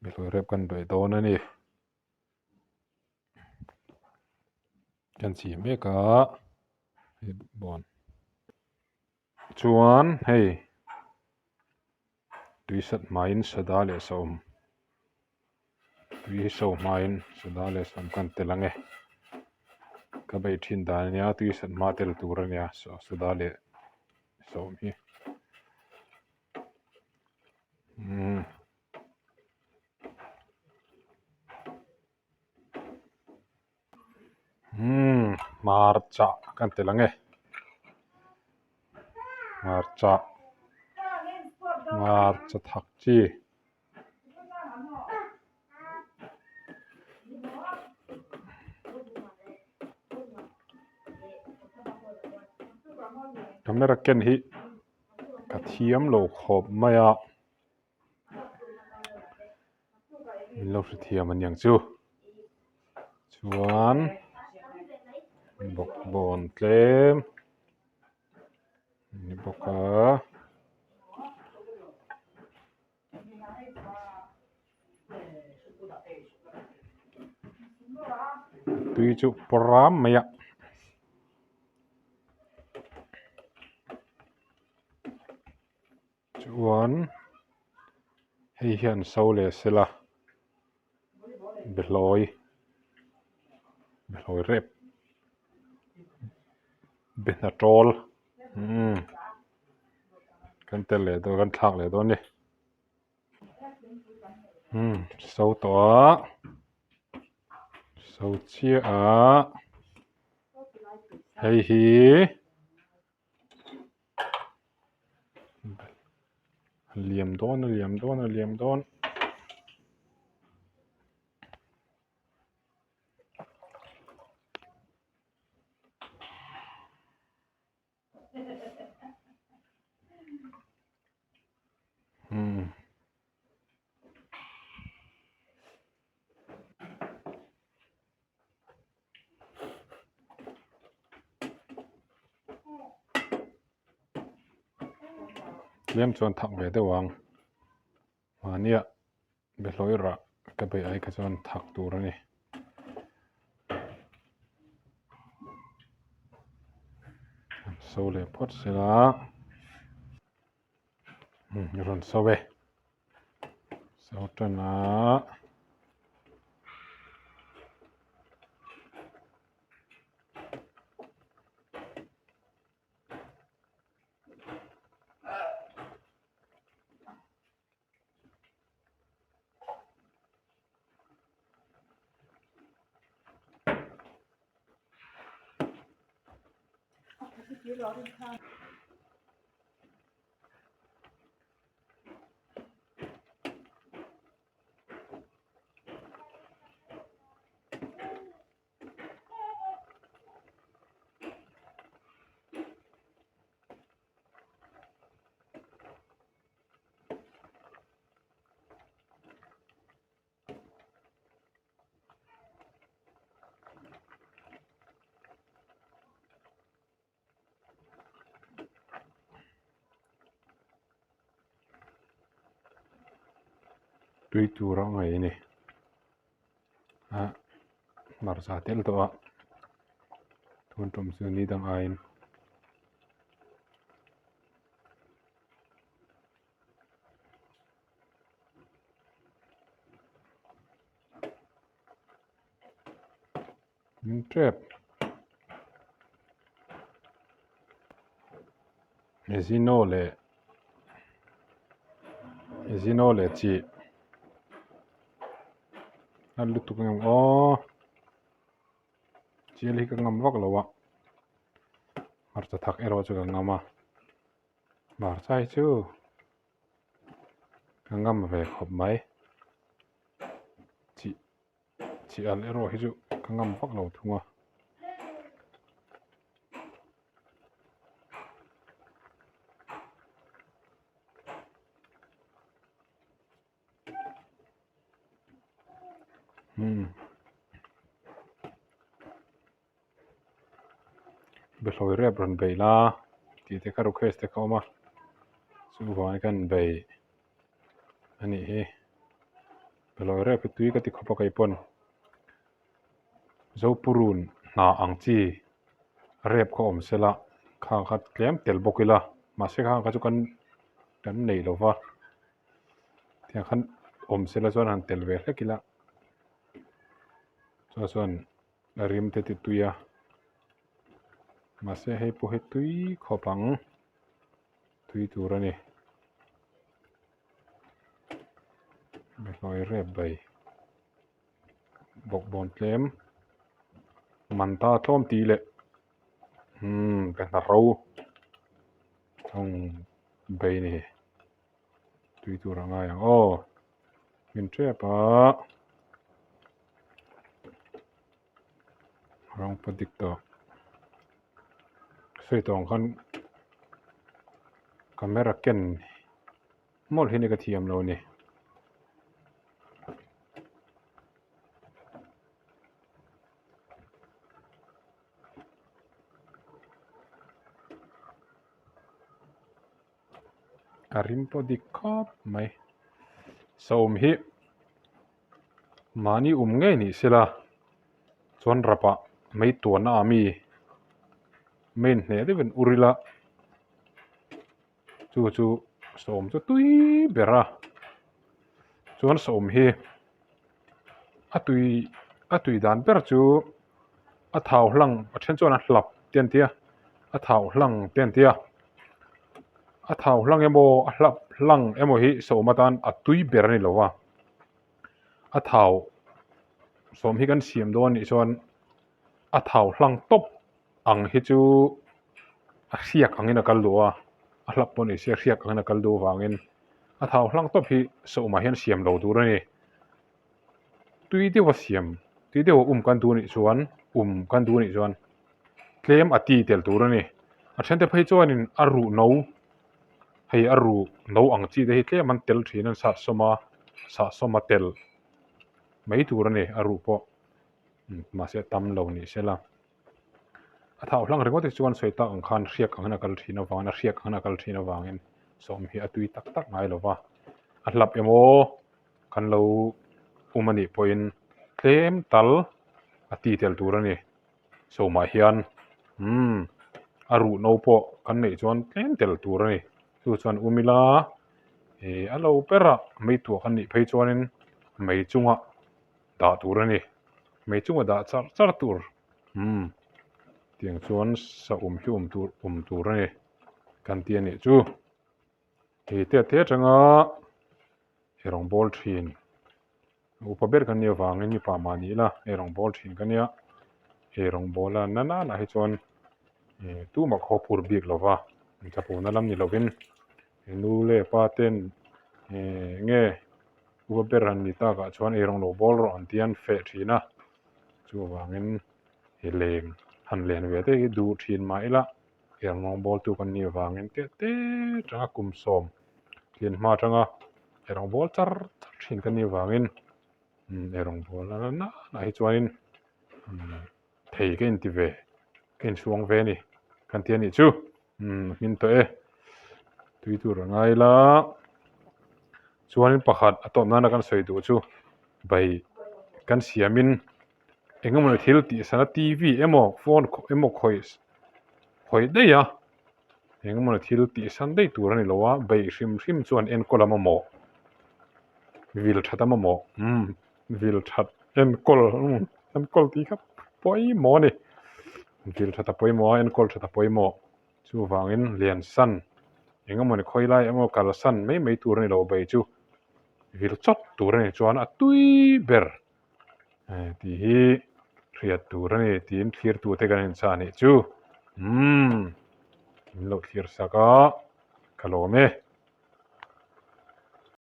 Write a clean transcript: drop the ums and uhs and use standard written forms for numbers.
Behlawi rep kan bei dawn a ni. Kan chhi mek a hei bawn chuan hei tui sat hmain sada leh sawm tui hi so hmain sada leh sawm kan tel ang e ka bei thin dan ania tui sat hma tel tur ania sada leh sawm hi umm. Umm hmarcha kan tel ang e hmarcha hmarcha thak chi camera ken hi ka thiam lo khawp mai a. Min lo hrethiam aniang chu chuan bawkbawn tlem a ni bawk a. Tui chu pawr mai a. Chuan hei hian so leh sela behlawi behlawi rep be hna tawl umm kan tel leh dawn kan thlak leh dawn a ni umm so tawh a so chiah a hei hi. A liam dawn a liam dawn a liam dawn. Umm. Tlem chuan thak ve deuh ang mahnia behlawi rah ka beih ai kha chuan thak tur a ni. So leh phawt sela rawn so e. So tan a. Tui tur a ngaih a ni ah hmarcha tel tawh a tun tum chu ni dang aiin. Min tep. Ezino leh Ezino leh chi a lutuk ang aw chial hi ka ngam vak lo a hmarcha thak erawh chu ka ngam a hmarcha hi chu ka ngam ve khawp mai chi. Chi al erawh hi chu ka ngam vak lo thung a. Hmm. Behlawi rep rawn bei la tih te kha request te kha awm a chuvangin khan bei a nih hi. Behlawi rep hi tui ka ti khawp a kei pawn Zopurun hna ang chi rep kha awm sela khang kha tlem tel bawk ila mahse khang kha chu kan kan nei lo va tiang khan awm sela chuan han tel ve hlek ila chuan chuan a rim te ti tui a mahse hei pawh hi tui khawp ang tui tur a ni. Behlawi rep bai bawkbawn tlem man ta tlawm tih leh umm ka hna ro thawng bai a ni tui tur a ngai ang aw min tep a rawng pawh dik tawh sawi tawh ang khan camera ken mawlh hi ni ka thiam lo a ni. A rim pawh dik khawp mai sawm hi mahni um ngei ni sela chuan rapah mei tuanna ah mi mei inhneh deuhin ur ila chu chu sawm chu tui ber a chuan sawm hi a tui a tui dan ber chu a thau hlang a then chuan a hlap te an ti a a thau hlang te an ti a a thau hlang emaw a hlap hlang emaw hi sawm atan a tui ber a ni lo va a thau sawm hi kan siam dawn anih chuan a thau hlang tawp ang hi chu a hriak angin a kal duh a a hlap pawh ni se a hriak angin a kal duh avangin a thau hlang tawp hi sawmah hian siam lo tur a ni. Tui deuha siam tui deuha um kan duh anih chuan um kan duh anih chuan tlem a ti tel tur a ni a then te phei chuanin a ruh no hei a ruh no ang chi te hi tlem an tel thin an sahsawm a sahsawm a tel mai tur a ni a ruh pawh mahse a tam lo ni sela a thau hlang ringawt hi chuan sawi tak ang khan hriak angin a kal thin avangin a hriak angin a kal thin avangin sawm hi a tui tak tak ngai lo va a hlap emaw kan lo um a nih pawhin tlem tal a ti tel tur a ni sawmah hian umm a ruh no pawh kan neih chuan tlem tel tur a ni chu chuan um ila ih a lo ber a mei tuah kan nih phei chuanin mei chungah dah tur a ni mei chungah dah char char tur umm tiang chuan sa um hi um tur um tur a ni kan ti a nih chu. Hei te te atanga ei rawng bawl thin upa ber kan nih avangin mipa mah ni ila ei rawng bawl thin ka nia ei rawng bawl a na nana hi chuan ih tumah khaw phur bik lo va chapona lam ni lovin nu leh pa ten ih nge upa ber han ni takah chuan ei rawng lo bawl rawh an tia an feh thin a chuvangin i leng han len ve te hi duh thin mah ila. Heng rawngbawltu kan nih avangin teh te atanga kum 10 tlian hma atanga he rawngbâwl char char thin kan nih avangin umm he rawngbâwl a la nana hi chuanin umm thei ka inti ve ka inchhuang ve a ni kan ti a nih chu umm hmin tawh e tui tur a ngai la chuanin pakhat a tawp nana kan sawi duh chu bai kan siamin eng emawni thil tih sana t v emaw phone emaw khawih khawih daih a eng emawni thil tih san daih tur a ni lo a beih hrim hrim chuan enkawl a mamawh vil that a mamawh umm vil that enkawl umm enkawl tih kha pawimawh a ni vil that a pawimawh a enkawl that a pawimawh chuvangin lian san eng emawni khawi lai emaw kalsan mai mai tur a ni lo beih chu vil chawt tur a ni chuan a tui ber. Tih hi hriat tur a ni tiin thlir tute kan inchah a nih chu umm min lo thlir sak a ka lawm e.